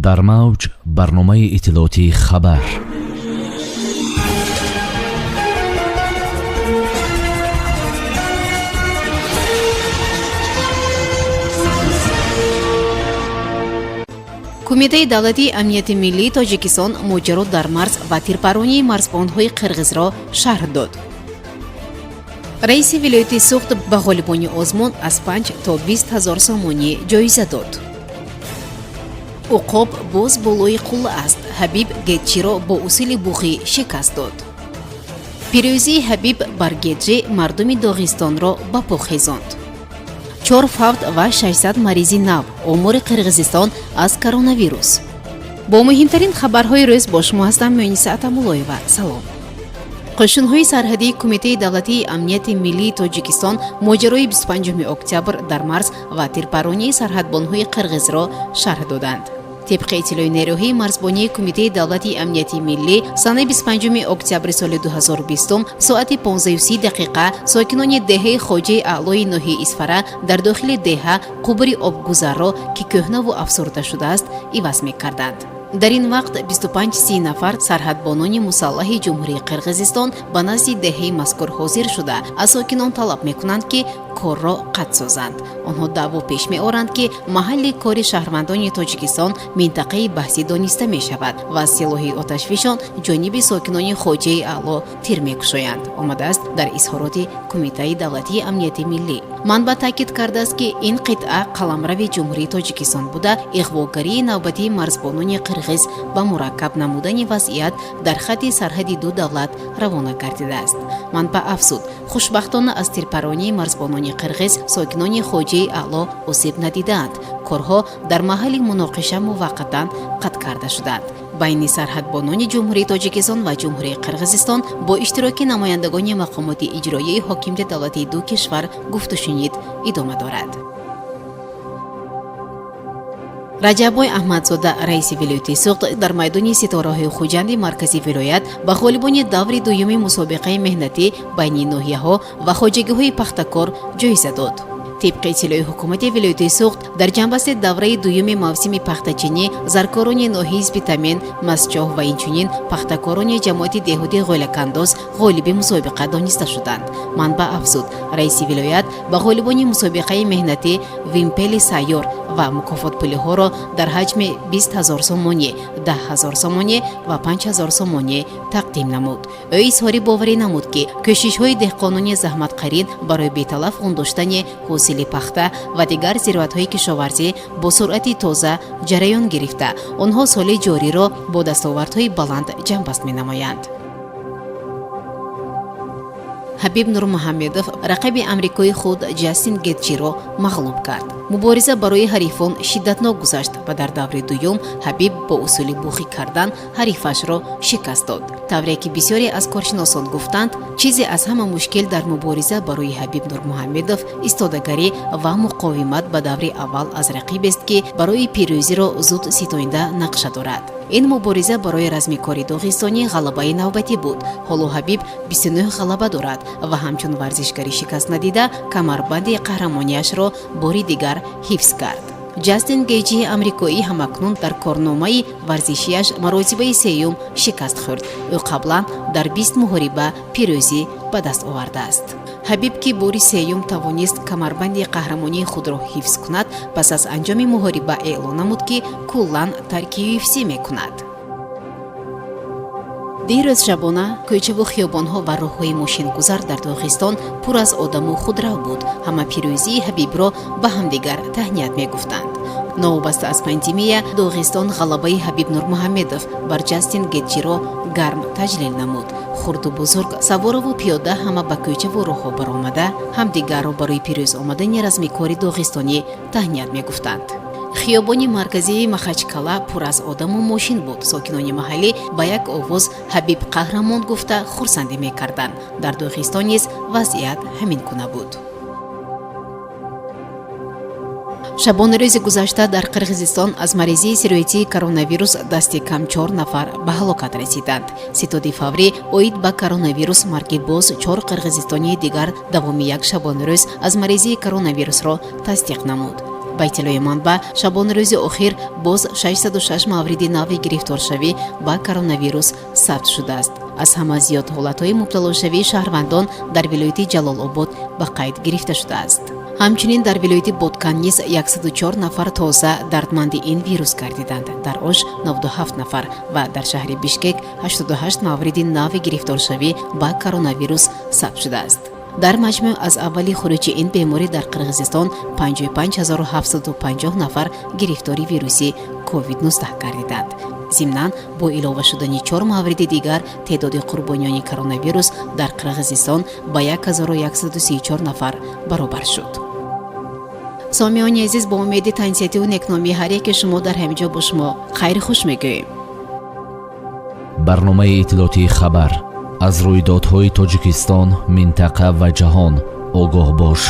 Дар мавҷ барномаи иттилоотии «Хабар». Кумитаи давлатии амнияти миллии Тоҷикистон моҷаро дар марз ва тирпаронии марзбонҳои қирғизро шарҳ дод. Раиси вилояти Суғд ба ғолибони озмун аз 5 то 20 ҳазор сомонӣ ҷоиза дод. Уқоб боз болои қулла аст. Ҳабиб Гетчиро бо усули буғӣ шикаст дод. Пирӯзии Ҳабиб бар Гетҷи мардуми Доғистонро ба по хезонд. Чор фавт ва 600 маризи нав: омори Қирғизистон аз коронавирус. Бо муҳимтарин хабарҳои рӯз бо шумо ҳастам Муниса Атамуллоева. Салом. Қӯшунҳои сарҳадии Кумитаи давлатии амнияти миллии Тоҷикистон моҷарои 25 октябр дар марз ва тирпаронии сарҳадбонҳои қирғизро шарҳ доданд. Тибқи иттилои нерӯҳои марзбонии Кумитаи давлатии амнияти миллӣ, санаи 25 октябри соли 2020 соати 15:30 дақиқа сокинони деҳаи Хоҷаи Аълои ноҳияи Исфара дар дохили деҳа қубури обгузарро, ки кӯҳнаву афсурда шудааст, иваз мекарданд. Дар ин вақт 25-30 нафар сарҳадбонони мусаллаҳи Ҷумҳурии Қирғизистон ба назди деҳаи мазкур ҳозир шуда, аз сокинон талаб мекунанд, ки корро қатъ созанд. Онҳо даъво пеш меоранд, ки маҳалли кори шаҳрвандони Тоҷикистон минтақаи баҳсӣ дониста мешавад ва аз силоҳи оташфишон ҷониби сокинони Хоҷаи Аъло тир мекушоянд, омадааст дар изҳороти Кумитаи давлатии амнияти миллӣ. Манбаъ таъкид кардааст, ки ин қитъа қаламрави Ҷумҳурии Тоҷикистон буда, иғвогарии навбатии марзбонони қирғиз ба мураккаб намудани вазъият дар хатти сарҳади ду давлат равона гардидааст. Манбаъ афзуд, хушбахтона аз тирпаронии марзбонони қирғиз сокинони Хоҷаи Аъло осеб надидаанд. Корҳо дар маҳалли муноқиша муваққатан қатъ карда шуданд. Байни сарҳадбонони Ҷумҳурии Тоҷикистон ва Ҷумҳурии Қирғизистон бо иштироки намояндагони мақомоти иҷроияи ҳокимияти давлатии ду кишвар гуфтушунид идома дорад. Раҷаббой Аҳмадзода, раиси вилояти Суғд, дар майдони ситораҳои Хуҷанди маркази вилоят ба ғолибони даври дуюми мусобиқаи меҳнатӣ байни ноҳияҳо ва хоҷагиҳои пахтакор ҷоиза дод. Тибқи иттилои ҳукумати вилояти Суғд, дар ҷанбасти давраи дуюми мавсими пахтачинӣ заркорони ноҳияи Спитамен, Мастчоҳ ва инчунин пахтакорони ҷамоати деҳоти Ғойлакандоз ғолиби мусобиқа дониста шуданд. Манбаъ афзуд, раиси вилоят ба ғолибони мусобиқаи меҳнатӣ вимпели сайёр ва мукофотпулиҳоро дар ҳаҷми 20 ҳазор сомонӣ, 10 ҳазор сомонӣ ва 5 ҳазор сомонӣ тақдим намуд. Ӯ изҳори боварӣ намуд, ки кӯшишҳои деҳқонони заҳматқарин барои беталаф ғундоштани ҳосили пахта ва дигар зироатҳои кишоварзӣ бо суръати тоза ҷараён гирифта, онҳо соли ҷориро бо дастовардҳои баланд ҷамъбаст менамоянд. Ҳабиб Нурмуҳаммедов рақиби амрикои худ Ҷастин Гетчиро мағлуб кард. Мубориза барои ҳарифон шиддатнок гузашт ва дар даври дуюм Ҳабиб бо усули буғӣ кардан ҳарифашро шикаст дод. Тавре ки бисёре аз коршиносон гуфтанд, чизе аз ҳама мушкил дар мубориза барои Ҳабиб Нурмуҳаммедов истодагарӣ ва муқовимат ба даври аввал аз рақибест, ки барои пирӯзиро зуд ситоинда нақша дорад. Ин мубориза барои размикори доғистонӣ ғалабаи навбатӣ буд. Ҳоло Ҳабиб 29 ғалаба дорад ва ҳамчун варзишгари шикастнадида камарбанди қаҳрамонияшро бори дигар ҳифз кард. Ҷастин Гейҷии амрикоӣ ҳамакнун дар корномаи варзишиаш маротибаи сеюм шикаст хӯрд. Ӯ қаблан дар 20 муҳориба пирӯзӣ ба даст овардааст. Ҳабиб, ки бори сеюм тавонист камарбанди қаҳрамонии худро ҳифз кунад, пас аз анҷоми муҳориба эълон намуд, ки куллан тарки UFC мекунад. Дирӯз шабона кӯчаву хиёбонҳо ва роҳҳои мошингузар дар Доғистон пур аз одаму худрав буд. Ҳама пирӯзии Ҳабибро ба ҳамдигар таҳният мегуфтанд. Новобаста аз пандемия, Доғистон ғалабаи Ҳабиб Нурмуҳаммедов бар Ҷастин Гетчиро гарм таҷлил намуд. Хурду бузург, савораву пиёда ҳама ба кӯчаву роҳҳо баромада, ҳамдигарро барои пирӯз омадани размикори доғистонӣ таҳният мегуфтанд. Хиёбони марказии Махачкала пур аз одаму мошин буд. Сокинони маҳаллӣ ба як овоз «Ҳабиб қаҳрамон» гуфта хурсандӣ мекарданд. Дар Доғистон низ вазъият ҳамин гуна буд. Шабонарӯзи гузашта дар Қирғизистон аз маризии сироятии коронавирус дасти кам чор нафар ба ҳалокат расиданд. Ситоди фаврӣ оид ба коронавирус марги боз чор қирғизистонии дигар давоми як шабонарӯз аз маризии коронавирусро тасдиқ намуд. Ба иттилои манбаъ, шабонарӯзи охир боз 606 мавриди нави гирифторшавӣ ба коронавирус сабт шудааст. Аз ҳама зиёд ҳолатҳои мубталошавии шаҳрвандон дар вилояти Ҷалолобод ба қайд гирифта шудааст. Ҳамчунин дар вилояти Боткан низ 104 нафар тоза дардманди ин вирус гардиданд, дар Ош 97 нафар ва дар шаҳри Бишкек 88 мавриди нави гирифторшавӣ ба коронавирус сабт шудааст. Дар маҷмӯъ, аз аввали хуруҷи ин беморӣ дар Қирғизистон 55 750 нафар гирифтори вируси COVID-19 гардиданд. Зимнан, бо илова шудани чор мавриди дигар, теъдоди қурбониёни коронавирус дар Қирғизистон ба 1134 нафар баробар шуд. Сомиёни азиз, бо умеди тансиҳативу некномии ҳар яке шумо дар ҳамин ҷо бо шумо хайри хуш мегӯем. Барномаи иттилоотии «Хабар». Аз рӯйдодҳои Тоҷикистон, минтақа ва ҷаҳон огоҳ бош.